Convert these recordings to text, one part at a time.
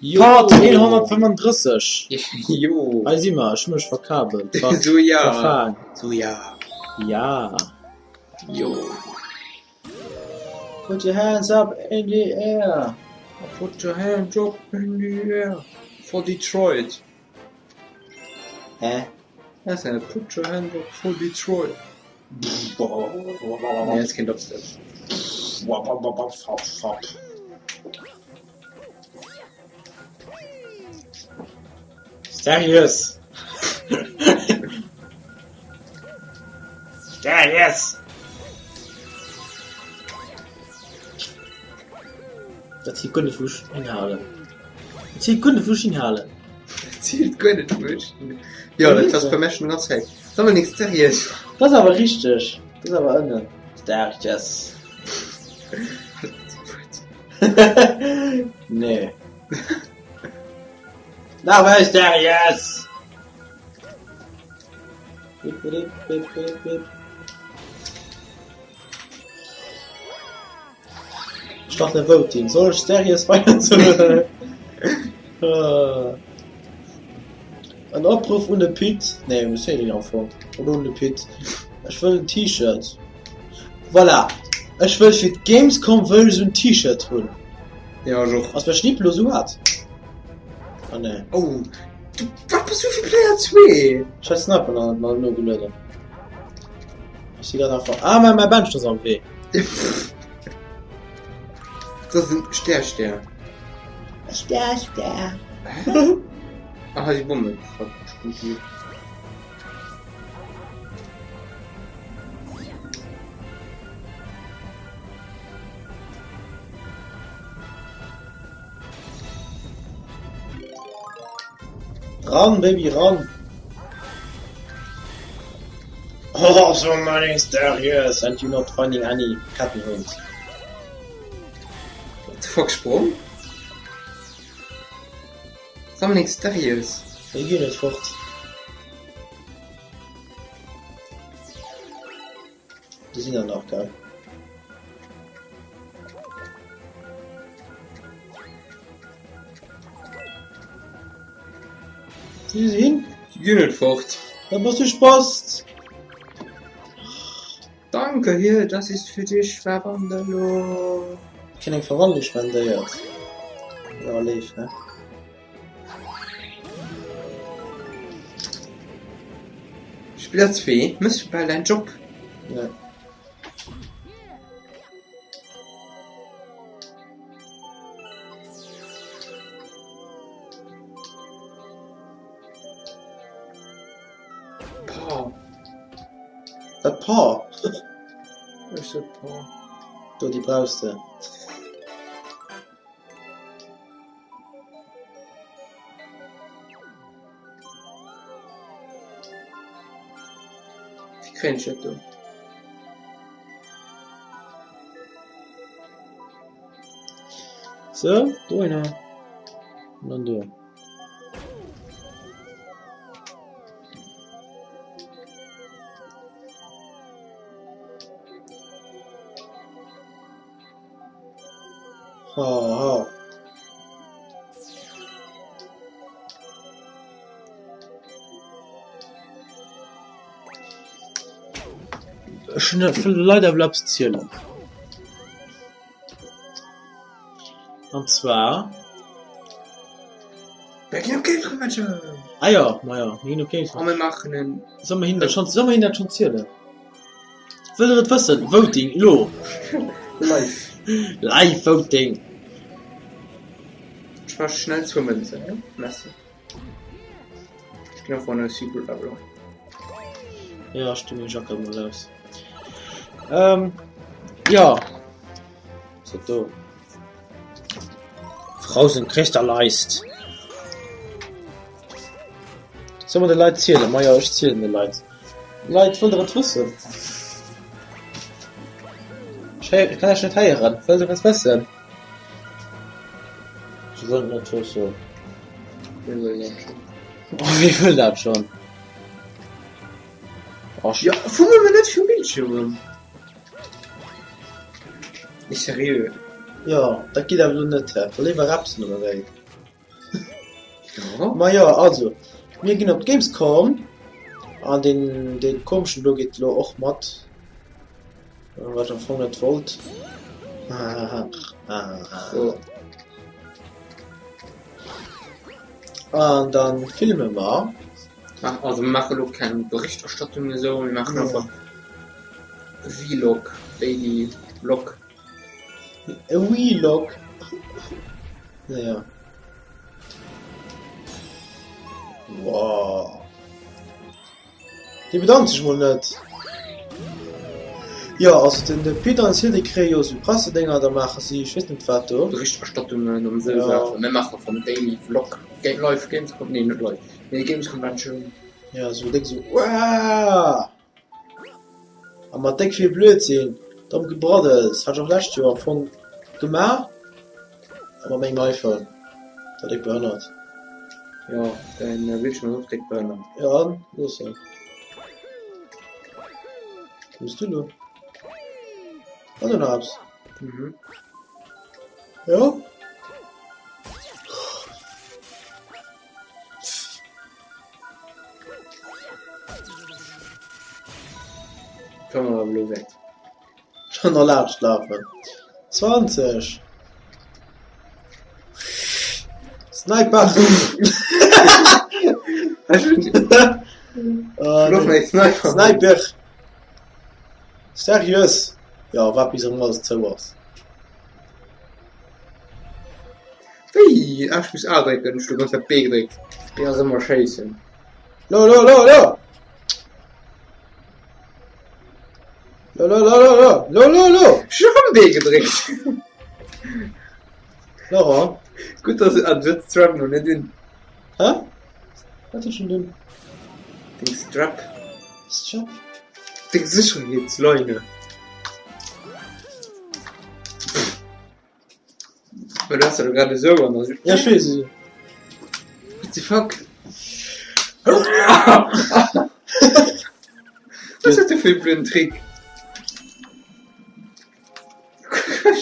Part 135! Jo! Hei si mer, ech hu mech verkabelt, ver, So ja! verfaang. So ja! Ja! Jo! Put your hands up in the air! Put your hands up in the air for Detroit! Hä? Was denn? Put your hands up for Detroit! Nee, das ist kein Dubstep. Seriös! Seriös! Dat zielt guer net wou ech hinhalen. Dat zielt guer net wou ech hinhalen. Dat zielt guer net wou ech hinhalen. Jo, dat ass beim Meschen ganz héich. Dominik, seriös? Dat ass awer richteg. Dat ass awer ënnen. Sterkes. Nee. Na wéi seriös! Bip, bip, bip, bip, bip. Start e Voting. Soll ech seriös weider soen? En Opruff un de Pit. Nee, wéi seet een am Fong? Oder un de Pit. Ech wëll en T-Shirt. Voilà! Ech wëll fir d'Gamescom wëll ech esou en T-Shirt hunn. Ja, ech och. Ass mäi Schnipp elo esou hat? Ah nee. Oh, du, wat bass du fir Player 2? Ech hat Sniper nach net mal nogelueden. Ech si grad einfach. Ah, mä mäi Bench ass am Wee. Dat ass en Stär, Stär. Stär, Stär. Ah, hei si Bommen. Fuck, ech krut déi. Ran, Baby, ran! Oh, so many stairs and you're not finding any Kettenhund. What the fuck, Sprong? Dominik, seriös? Déi ginn net fort. Déi sinn der nach, gell? Wou si se hin? Si ginn net fort. Da bass du Spast! Danke, hier, das ist für dich, Verwandelo. Keen eng Verwandlung spendéiert. Ja, léif, ne? Spiller 2, Mëss du bal däin Job? Ja. Pah. Wat Pah? Ech sot Pah. Do, déi brauchs de. Wéi kréien ech dat do? Sou, dohinner an dann do. Ha ha. Ech hunn net vill Leit awer eppes zielen. An zwar. Mir ginn op Games-Convention! Ah jo, ma jo, mir ginn op Games. A mir maachen en. Solle mer hinnen dat schonn, solle mer hinnen dat schonn zielen? Wëllt der et wëssen? Voting elo! Live! Live Voting! Ech brauch schnell zwou Mënzen, jo? Merci. Ech ginn och an e Secret Level. Jo, ech di meng Jackett mol aus. Ähm, jo. So, do. Frozen Crystallized. Solle mer de Leit zielen? Majo, ech zielen de Leit. Leit, wëllt der et wëssen? Ech héier, ech kann iech net héieren. Wëllt der et wëssen? Se wëllen et net wëssen. Wie wëll dat schonn? Oh, wie wëll dat schonn? Oh, Ja, fummel mer net vum Bildschirm ëm. Nee, seriö. Jo, dat geet awer elo net, hä? Léiwer Repsen oder wéi? Jo. Ma jo, also, mir ginn op d'Gamescom an deen, dee komeschen do geet elo och mat, wat ech am Fong net wollt. So. An dann filme mer. Mach, also mir maache lo keng Berichterstattung esou, mir maachen einfach Vlog, Daily Vlog. E Vlog. Naja. Wow. Déi bedankt sech mol net. Jo, also den de Pit an d'Silly kréie jo esou Pressedénger, da maache si ech weess net wat do. Berichterstattungen an esou Ja. Saachen. Mir maache vum Daily Vlog, Game Live Gamescom, nee net live, mee Games Convention. Ja, esou déck esou Uaaah! A mat déck vill Blödsinn, domm Gebraddels, hat ech och lescht Joer am Fong gemaach, a mat mengem iPhone, dat déck behënnert. Jo, däin Bildschirm ass och déck behënnert. Jo, an? Looss se. Wou bass du lo? War do nach eppes? Mhm. Jo? Kamera awer elo wäert. Schon erlaabt lafen. 20. Sniper! Sniper! Sniper! Seriös? Jo, waart bis erëm alles zou ass. Wéi? Ah, ech muss A drécken, ech hu ganz Zäit B gedréckt. B ass ëmmer schéissen. Lo, lo, lo, lo! Lo, lo, lo, lo, lo! Lo, lo, lo! Ech hu rëm B gedréckt. Laurent? Gutt, dass ah, du hues d'Strap nach net un. Hä? Wat huet schon dun? Deng Strap. Strap? Deng Sécherheetsleine. Well du hast ja gerade esou an der Ja, ech weess. What the fuck? Was ist dat fir e blöden Trick?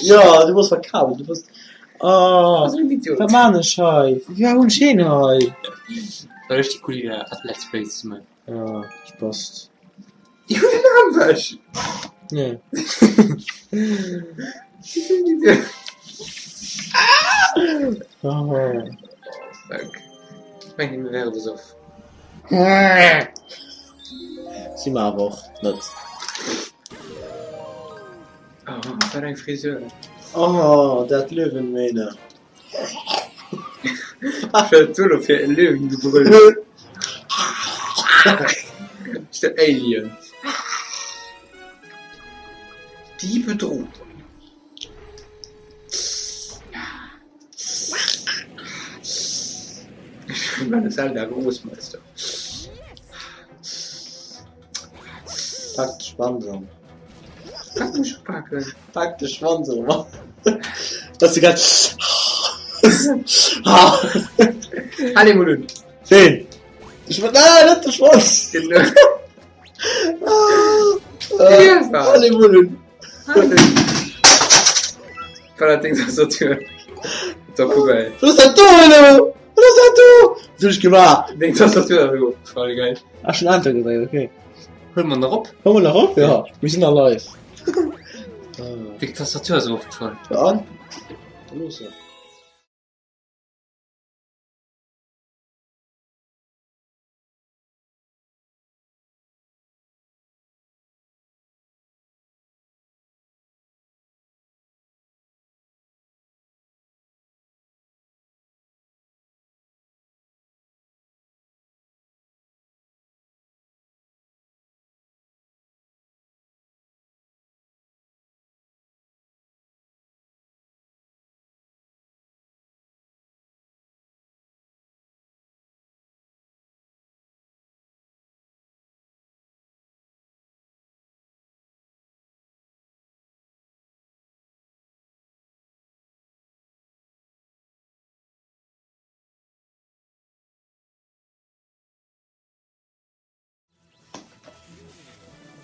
Ja, du bass verkabelt, du bass. Oh, Was ein Idiot. wat man ech hei? Wéi hunn ech heen hei? War richtig cool Idee, Let's Play ze man. Ja, Spaß. Ich hun den Arm weg. Nee. Oh. Fuck. Ich mein, mir wäre besoff. Si mer awer och net. Oh, wat eng Frisur. Oh, dat Löwenmähne. Wat du lo fir e Löwengebrüll? Ist der Alien. Die Bedrohung. Ich bin Zelda Großmeister. Pak de Schwanz an. Pak mech paken. Pak de Schwanz an. Dat du ganz. Hal emol un. Ween? De Schwanz? Ah, net de Schwanz! Genau. Ah, Hal emol un. War dat deng Tastatur? Op der Poubelle. Wat ass dat do elo? Wat ass dat do? Wat hunn ech gemaach? Deng Tastatur ass elo voll geil. Ah, schon Enter gedréckt, okay. Huele mer nach op? Huele mer nach op? Ja, mir sinn nach live. Deng Tastatur ass erofgefall. Ja, an? Da looss se.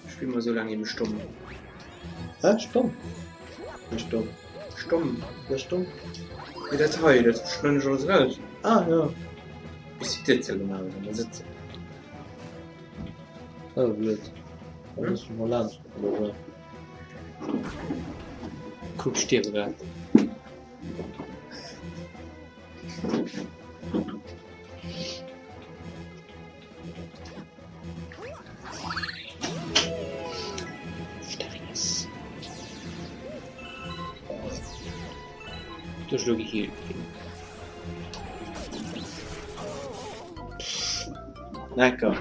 Spill mal so lange eben stumm. Hä? Stumm? Wéi stumm? Stumm. Wéi stumm? Wéi dat hei, dat schneiden ech alles raus. Ah, ja. Bis déi Dier zougemaach ass an da sëtzen. Dat ass blöd. Da muss ech mol laanscht oder sou. Kuck, stierwe grad. Starius. Du elo geheelt ginn. Lecker.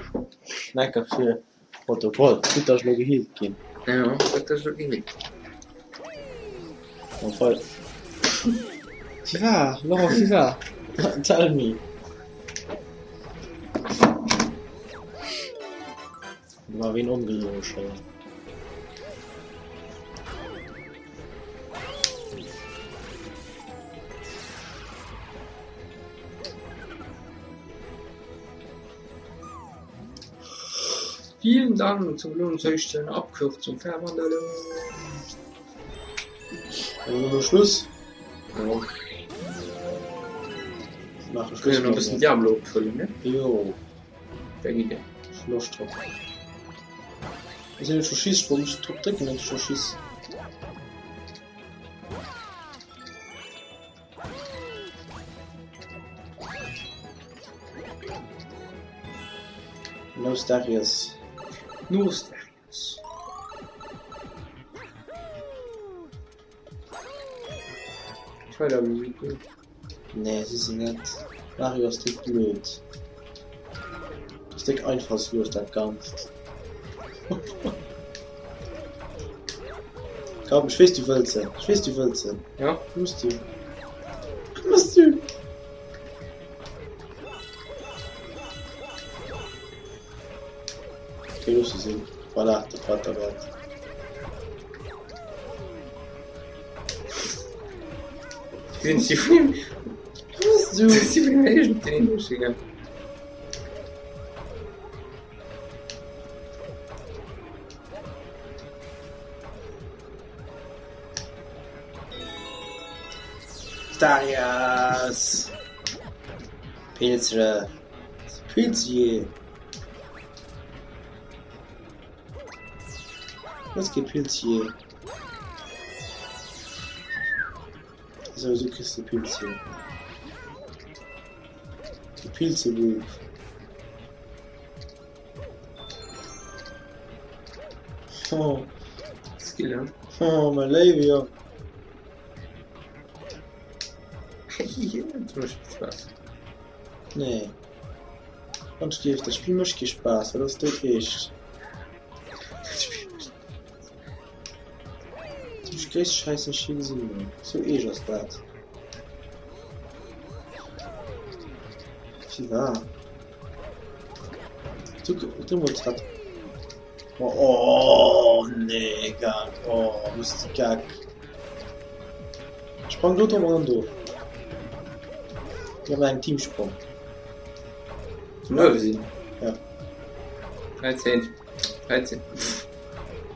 Lecker fir Protokoll. Gutt, dass ech elo geheelt ginn. Ja, gutt, dass ech elo geheelt ginn. Am Fall. Wie war? Laurent, wie war? Tell me. Do war ween ongelogen. Vielen Dank zum Lohnseuchten Abkürzung Verwanderung. Elo Schluss. Jo. Maache Kënnen Schluss nach e bëssen Diablo opfëllen, ne? Jo. Eng Idee. Ech hu Loscht drop. Ech hunn scho Schiss, ech wollt just drop drécken, hat ech scho Schiss. Nos Darius. Nos Darius. Trailer Musik. Nee, si se net. Mario ass déck blöd. Ass déck einfallslos dat Ganzt. Komm, ech weess du wëlls en. Ech weess du wëlls en. Ja. Muss du. Muss du. Okay, looss se sinn. Voilà, dat war et derwäert. Sinn si vun Du si vun iergendeen duerchgaangen. Darius! Pilze! Pilze! Was geht Pilze? Sou, sou kriss de Pilze. De Pilzebuch. Oh. Skill, ne? Oh, mein léiwe Jong. Dat mécht Spaass. Nee. Wann stierft, dat Spill mécht kee Spaass, dat ass dout eescht. Dat ass gréisste Schäiss den ech je gesinn hunn. Sou eescht ass dat. Firwar? Du, deemools hat. Oh, oh nee, gak. Oh, muss de gak. Sprang do drop an dann do. Mir haben eng Teamsprong. Zum Uewe sinn? Ja. 13, 13.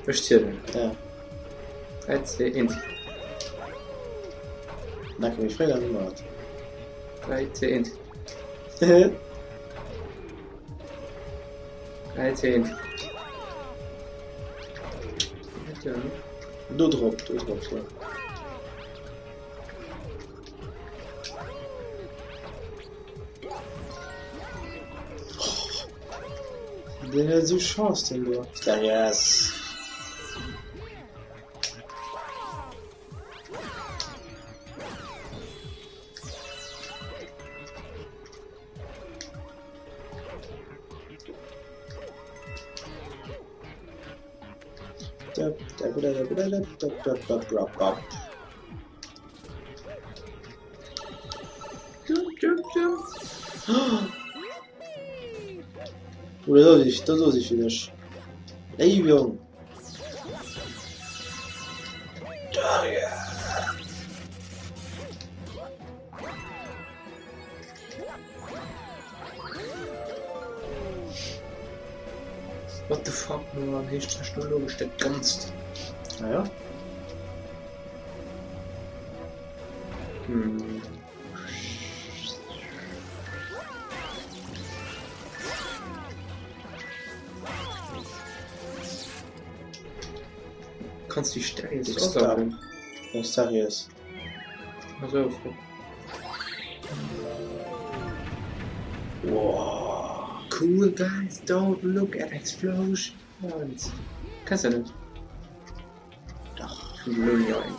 Ech zielen. Ja. 3, 2, 1. Na komm, méi fréi dann hu mer et. 3, 2, 1. 3, 2, 1. Do drop, do drop, so. Den huet esou Chance den do. Yes. Jump, jump, jump. Oder dat ass dat ass fir dech. Léiw Jong. What the fuck, man, héich technologesch dat Ganzt. Ah ja? Hm. Kanns du déi Steries asammeln? Eng Steries. Also, flott. Wow. Cool guys don't look at explosions. Kenns du net? Dach. Vun de Lonely Island.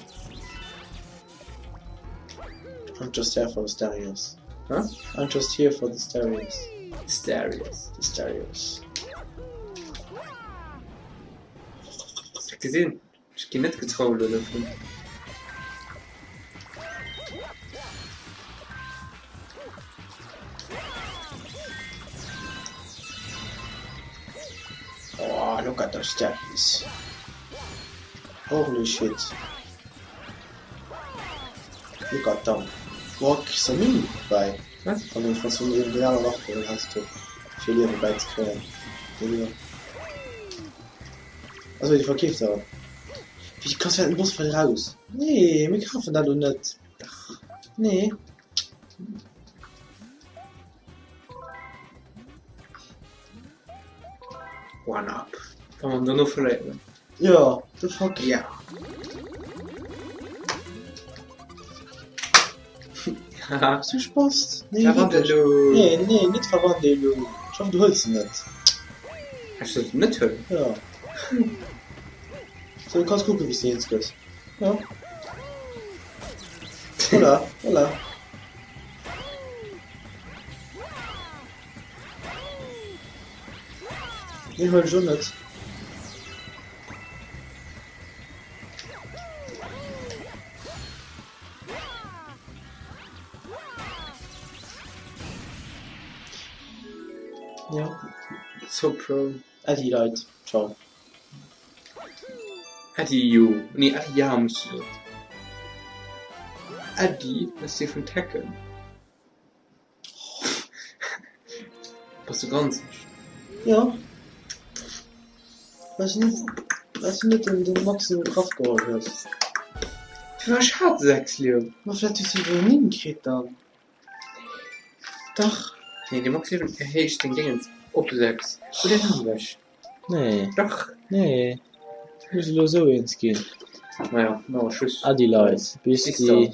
I'm just here for the stereos. Hä? I'm just here for the stereos. Stereos. The stereos. Hast du gesinn? Ech ginn net getrollt elo dovun. Oh, look at those stereos. Holy shit. Look at them. Boah, kriss der Numm bäi. Was? Wann du wann du eben den aneren och geholl häss, do fir Liewe bäizekréien. Also déi verkeeft der. Wéi kanns du den Boss voll raus? Nee, mir kafen dat lo net. Dach. Nee. One up. Wa mer dono verléieren. Ja, the fuck. Ja. Haha. Bist du Spast? Nee, Verwandelo. Nee, nee, net Verwandelo. Ich hoffe, du hëls se net. Ech soll se net huelen? Ja. So, du kanns kucken, wéi s de eens gëss. Ja. Voilà, voilà. Nee, huel ech och net. Ja. So pro. Äddi Leit, ciao. Äddi jo, nee Äddi ja muss du soen. Äddi ass dee vun Tekken. Bass du granzeg? Jo. Well s du net, well s du net den, den Max seng Graff geholl hues. Firwat ech hat 6 Liewen. Ma vläit hues du der 9 kritt dann. Dach. Nee, de Max Liewen erhéicht deng Déngens op 6. Oder en ewech. Nee. Dach. Nee. Muss elo esou eens ginn. Naja, no, tschüss. Äddi Leit, bis déi